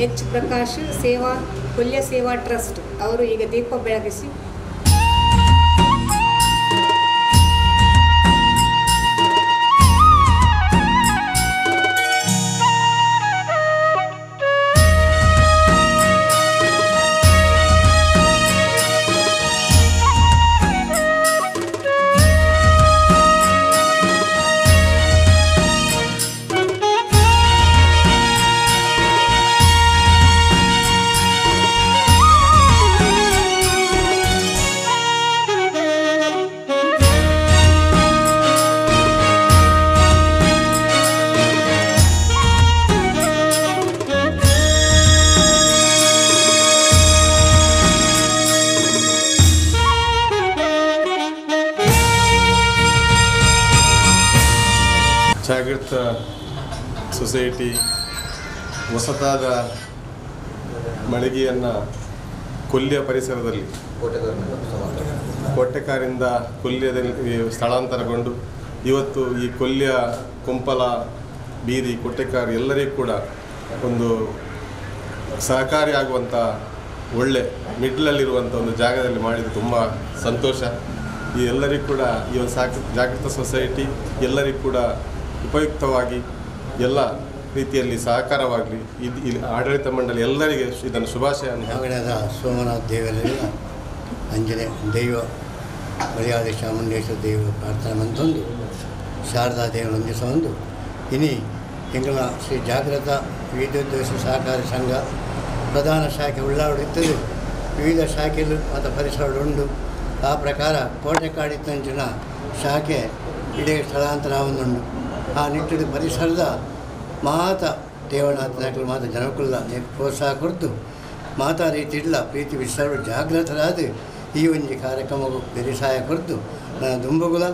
H Prakash ಸೇವಾ ಕೊಲ್ಯ ಸೇವಾ trust ಅವರು ಈಗ ದೀಪ ಬೆಳಗಿಸಿ ಜಾಗೃತ ಸೊಸೈಟಿ ಹೊಸತಾದ ಮಳಿಗೆಯನ್ನು ಕೊಲ್ಯ ಪರಿಸರದಲ್ಲಿ ಕೋಟೆಕಾರಿಂದ ಕೊಲ್ಯದಲ್ಲಿ ಸ್ಥಳಾಂತರಗೊಂಡು ಇವತ್ತು ಈ ಕೊಲ್ಯ ಕುಂಪಲ ಬೀದಿ ಕೋಟೆಕಾರ್ ಎಲ್ಲರಿಗೂ ಕೂಡ ಒಂದು ಸಹಕಾರಿಯಾಗುವಂಥ ಒಳ್ಳೆ ಮಿಡ್ಲಲ್ಲಿರುವಂಥ ಒಂದು ಜಾಗದಲ್ಲಿ ಮಾಡಿದ್ದು ತುಂಬ ಸಂತೋಷ. ಈ ಎಲ್ಲರಿಗೂ ಕೂಡ ಈ ಒಂದು ಜಾಗೃತ ಸೊಸೈಟಿ ಎಲ್ಲರಿಗೂ ಕೂಡ ಉಪಯುಕ್ತವಾಗಿ ಎಲ್ಲ ರೀತಿಯಲ್ಲಿ ಸಹಕಾರವಾಗಲಿ. ಇದು ಇಲ್ಲಿ ಆಡಳಿತ ಮಂಡಳಿ ಎಲ್ಲರಿಗೆ ಇದನ್ನು ಶುಭಾಶಯ. ನಾಗರದ ಸೋಮನಾಥ ದೇವರೆಲ್ಲ ಅಂಜನೆ ದೈವ ಮರ್ಯಾದೆ ಚಾಮುಂಡೇಶ್ವರ ದೈವ ಪ್ರಾರ್ಥನೆ ಮಂತೊಂದು ಶಾರದಾ ದೇವರ ಒಂದು ಇನಿ ಎಂಗಳ ಶ್ರೀ ಜಾಗೃತ ವಿದ್ಯುತ್ ಸಹಕಾರಿ ಸಂಘ ಪ್ರಧಾನ ಶಾಖೆ ಉಳ್ಳಾಡುತ್ತದೆ ವಿವಿಧ ಶಾಖೆಗಳು ಮತ್ತು ಪರಿಸರ ಉಂಡು. ಆ ಪ್ರಕಾರ ಕೋಟೆಕಾಡಿತ್ತಂಚಿನ ಶಾಖೆ ಇಡೀ ಸ್ಥಳಾಂತರ ಒಂದುಂಡು. ಆ ನಿಟ್ಟಿನ ಪರಿಸರದ ಮಾತ ದೇವನಾಥನಾಕಲು ಮಾತ ಜನಕುಲ್ಲ ಪ್ರೋತ್ಸಾಹ ಕೊಡ್ತು ಮಾತಾ ರೀತಿ ಇಲ್ಲ ಪ್ರೀತಿ ವಿಶ್ವ ಜಾಗೃತರಾದ ಈ ಒಂದು ಕಾರ್ಯಕ್ರಮವು ಬೆರಿಸಾಯ ಕೊಡ್ತು ನನ್ನ ದುಂಬುಗುಲ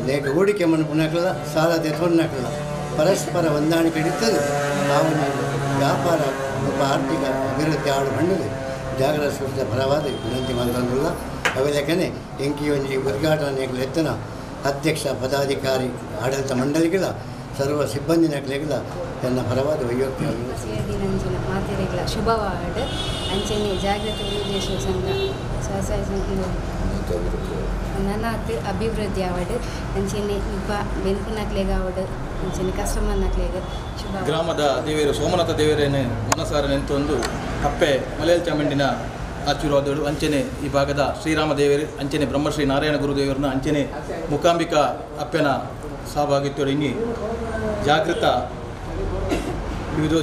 ನೇಕ ಹೂಡಿಕೆ ಮನಪುನಕಲ್ಲ ಸಾಲ ತೆತ್ತೊನ್ನಕಲ್ಲ ಪರಸ್ಪರ ಹೊಂದಾಣಿಕೆ ಇಡುತ್ತದೆ. ನಾವು ವ್ಯಾಪಾರ ಒಬ್ಬ ಆರ್ಥಿಕ ಅಭಿವೃದ್ಧಿ ಆಡು ಬಣ್ಣದು ಜಾಗೃತ ಸೂಚಿತ ಪರವಾದ ವಿನಂತಿ ಮಂತ್ರಲ್ಲ ಅವೆಲ್ಲಕನೆ ಎಂಕಿ ಒಂಜಿ ಉದ್ಘಾಟನೆ ಎತ್ತನ ಅಧ್ಯಕ್ಷ ಪದಾಧಿಕಾರಿ ಆಡಳಿತ ಮಂಡಳಿಗಳ ಸರ್ವ ಸಿಬ್ಬಂದಿ ನಕಲಿಗಳ ಎನ್ನ ಪರವಾದ ವೈಯಕ್ತಿಕ ಮಾತೆರೆಗಳ ಶುಭವಾಡ ಅಂಚನೆ ಜಾಗೃತ ಉದ್ದೇಶ ಸಂಘ ಸ್ವಸಹಾಯ ಸಂಘ ನನಾತ್ ಅಭಿವೃದ್ಧಿ ಆವಡ್ ಅಂಚನೆ ಇಪ್ಪ ಬೆನ್ಪುನಕ್ಲೆಗ್ ಆವಡ್ ಅಂಚನೆ ಕಸ್ಟಮರ್ ನಕ್ಲೆಗ್ ಶುಭ. ಗ್ರಾಮದ ದೇವರು ಸೋಮನಾಥ ದೇವರೇನೆ ಮನಸಾರ ನೆಂತೊಂದು ಕಪ್ಪೆ ಮಲಯಲ್ ಚಾಮುಂಡಿನ ಆಶೀರ್ವಾದಗಳು ಅಂಚನೆ ಈ ಭಾಗದ ಶ್ರೀರಾಮ ದೇವರು ಅಂಚನೆ ಬ್ರಹ್ಮಶ್ರೀ ನಾರಾಯಣ ಗುರುದೇವರನ್ನ ಅಂಚನೆ ಮೂಕಾಂಬಿಕಾ ಅಪ್ಪನ ಸಹಭಾಗಿತ್ವ ಇನ್ನಿ ಜಾಗೃತ ವಿವಿಧ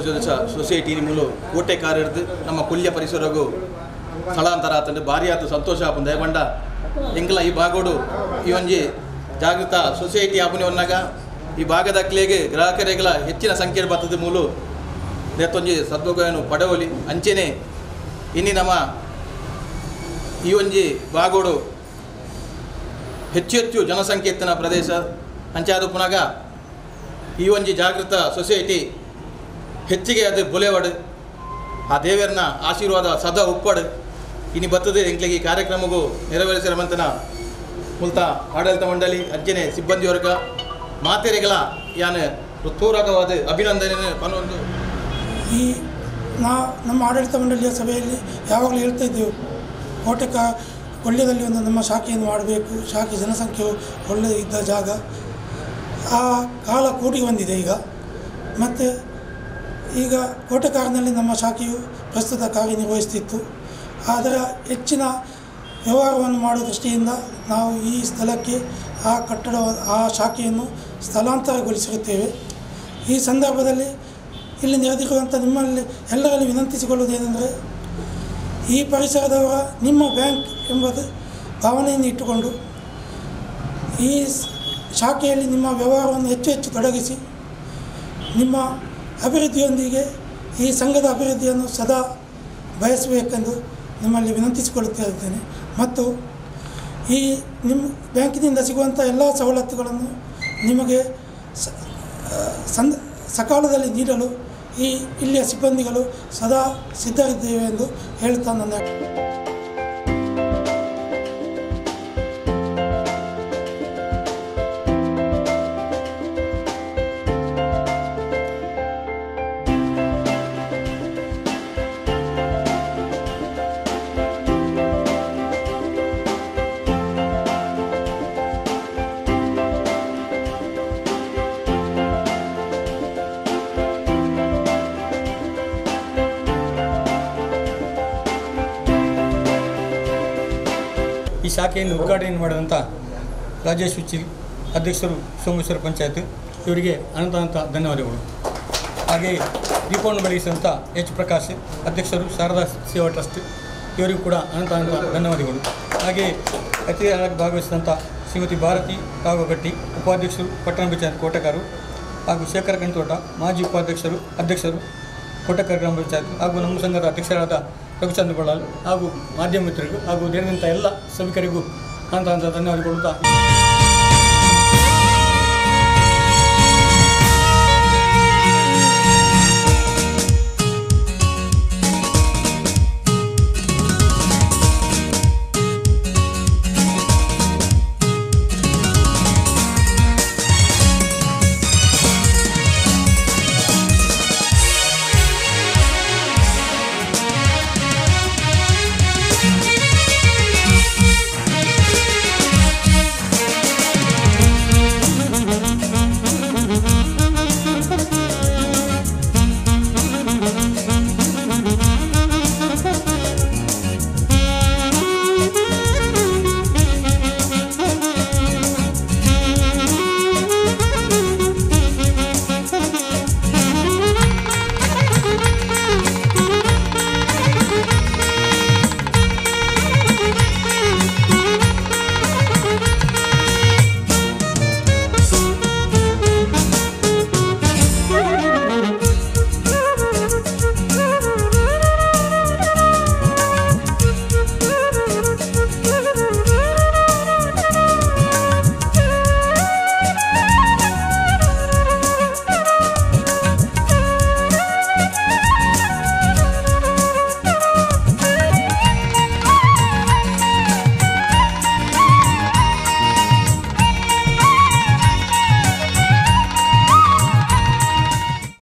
ಸೊಸೈಟಿ ಮೂಲ ಕೋಟೆ ಕಾರ್ಯದ್ದು ನಮ್ಮ ಕೊಲ್ಯ ಪರಿಸರಗೂ ಸ್ಥಳಾಂತರ ಆತಂದ್ರೆ ಭಾರಿ ಆತು ಸಂತೋಷ ಆಪುಂಡು. ದಯಬಂಡ ಎಂಕಲ ಈ ಭಾಗೋಡು ಈ ಒಂಜಿ ಜಾಗೃತ ಸೊಸೈಟಿ ಆಪುನಿ ಒನ್ನಾಗ ಈ ಭಾಗದ ಅಕ್ಲೆಗೆ ಗ್ರಾಹಕರಿಗೆಲ್ಲ ಹೆಚ್ಚಿನ ಸಂಖ್ಯೆ ಬರ್ತದೆ ಮೂಲು ನೇತೊಂಜಿ ಸದ್ಭೋಗವನ್ನು ಪಡವಲಿ ಅಂಚೆನೆ ಇನ್ನಿ ನಮ್ಮ ಈ ಒಂಜಿ ಭಾಗೋಡು ಹೆಚ್ಚು ಹೆಚ್ಚು ಜನಸಂಖ್ಯೆ ಎತ್ತಿನ ಪ್ರದೇಶ ಅಂಚಾದ ಪುನಗ ಈ ಒಂಜಿ ಜಾಗೃತ ಸೊಸೈಟಿ ಹೆಚ್ಚಿಗೆ ಅದು ಬುಲೆವಡು ಆ ದೇವರನ್ನ ಆಶೀರ್ವಾದ ಸದಾ ಉಪ್ಪಡು ಇನ್ನು ಬರ್ತದೆ. ಎಂಕ್ಲಿಗೆ ಈ ಕಾರ್ಯಕ್ರಮಗೂ ನೆರವೇರಿಸಿರಮಂತನ ಮುಲ್ತ ಆಡಳಿತ ಮಂಡಳಿ ಅಂಚನೆ ಸಿಬ್ಬಂದಿವರ್ಗ ಮಾತೆರೆಗಳ ಯಾನ್ ಹೃತ್ಪೂರ್ವಕವಾದ ಅಭಿನಂದನೆ ಪನ್ನೊಂದು. ಈ ನಮ್ಮ ಆಡಳಿತ ಮಂಡಳಿಯ ಸಭೆಯಲ್ಲಿ ಯಾವಾಗಲೂ ಹೇಳ್ತಾ ಇದ್ದೆವು, ಕೋಟೆಕ ಕೊಲ್ಯದಲ್ಲಿ ಒಂದು ನಮ್ಮ ಶಾಖೆಯನ್ನು ಮಾಡಬೇಕು, ಶಾಖೆ ಜನಸಂಖ್ಯೆಯು ಒಳ್ಳೆಯ ಇದ್ದ ಜಾಗ, ಆ ಕಾಲ ಕೂಡಿ ಬಂದಿದೆ ಈಗ. ಮತ್ತು ಈಗ ಕೋಟೆಕಾರಿನಲ್ಲಿ ನಮ್ಮ ಶಾಖೆಯು ಪ್ರಸ್ತುತ ಕಾರ್ಯನಿರ್ವಹಿಸ್ತಿತ್ತು. ಅದರ ಹೆಚ್ಚಿನ ವ್ಯವಹಾರವನ್ನು ಮಾಡುವ ದೃಷ್ಟಿಯಿಂದ ನಾವು ಈ ಸ್ಥಳಕ್ಕೆ ಆ ಕಟ್ಟಡ ಆ ಶಾಖೆಯನ್ನು ಸ್ಥಳಾಂತರಗೊಳಿಸಿರುತ್ತೇವೆ. ಈ ಸಂದರ್ಭದಲ್ಲಿ ಇಲ್ಲಿ ನೆರೆದಿರುವಂಥ ನಿಮ್ಮಲ್ಲಿ ಎಲ್ಲರಲ್ಲಿ ವಿನಂತಿಸಿಕೊಳ್ಳುವುದೇನೆಂದರೆ, ಈ ಪರಿಸರದವರ ನಿಮ್ಮ ಬ್ಯಾಂಕ್ ಎಂಬ ಭಾವನೆಯನ್ನು ಇಟ್ಟುಕೊಂಡು ಈ ಶಾಖೆಯಲ್ಲಿ ನಿಮ್ಮ ವ್ಯವಹಾರವನ್ನು ಹೆಚ್ಚು ಹೆಚ್ಚು ತೊಡಗಿಸಿ ನಿಮ್ಮ ಅಭಿವೃದ್ಧಿಯೊಂದಿಗೆ ಈ ಸಂಘದ ಅಭಿವೃದ್ಧಿಯನ್ನು ಸದಾ ಬಯಸಬೇಕೆಂದು ನಿಮ್ಮಲ್ಲಿ ವಿನಂತಿಸಿಕೊಳ್ಳುತ್ತಾ ಇದ್ದೇನೆ. ಮತ್ತು ಈ ನಿಮ್ಮ ಬ್ಯಾಂಕಿನಿಂದ ಸಿಗುವಂಥ ಎಲ್ಲ ಸವಲತ್ತುಗಳನ್ನು ನಿಮಗೆ ಸಕಾಲದಲ್ಲಿ ನೀಡಲು ಈ ಇಲ್ಲಿಯ ಸಿಬ್ಬಂದಿಗಳು ಸದಾ ಸಿದ್ಧರಿದ್ದೇವೆ ಎಂದು ಹೇಳುತ್ತಾ ನನ್ನ ಈ ಶಾಖೆಯನ್ನು ಉದ್ಘಾಟನೆ ಮಾಡಿದಂಥ ರಾಜೇಶ್ ಉಚ್ಚಿಲ್, ಅಧ್ಯಕ್ಷರು ಸೋಮೇಶ್ವರ ಪಂಚಾಯತ್, ಇವರಿಗೆ ಅನಂತ ಅನಂತ ಧನ್ಯವಾದಗಳು. ಹಾಗೆಯೇ ದೀಪವನ್ನು ಬೆಳಗಿಸಿದಂಥ ಎಚ್ ಪ್ರಕಾಶ್, ಅಧ್ಯಕ್ಷರು ಶಾರದಾ ಸೇವಾ ಟ್ರಸ್ಟ್, ಇವರಿಗೂ ಕೂಡ ಅನಂತ ಅನಂತ ಧನ್ಯವಾದಗಳು. ಹಾಗೆಯೇ ಅತಿಥಿಯಾಗಿ ಭಾಗವಹಿಸಿದಂಥ ಶ್ರೀಮತಿ ಭಾರತಿ ರಾಘವಗಟ್ಟಿ, ಉಪಾಧ್ಯಕ್ಷರು ಪಟ್ಟಣ ಪಂಚಾಯತ್ ಕೋಟೆಕಾರು, ಹಾಗೂ ಶೇಖರ ಕಣ್ತೋಟ, ಮಾಜಿ ಉಪಾಧ್ಯಕ್ಷರು ಅಧ್ಯಕ್ಷರು ಕೋಟೆಕಾರು ಗ್ರಾಮ ಪಂಚಾಯತ್, ಹಾಗೂ ನಮ್ಮ ಸಂಘದ ಅಧ್ಯಕ್ಷರಾದ ರಘುಚಂದ್ರ ಬಳ್ಳಾಲ್ ಹಾಗೂ ಮಾಧ್ಯಮ ಮಿತ್ರರಿಗೂ ಹಾಗೂ ದೇಶದಂಥ ಎಲ್ಲ ಸಭಿಕರಿಗೂ ಅನಂತ ಅನಂತ ಧನ್ಯವಾದಗಳು.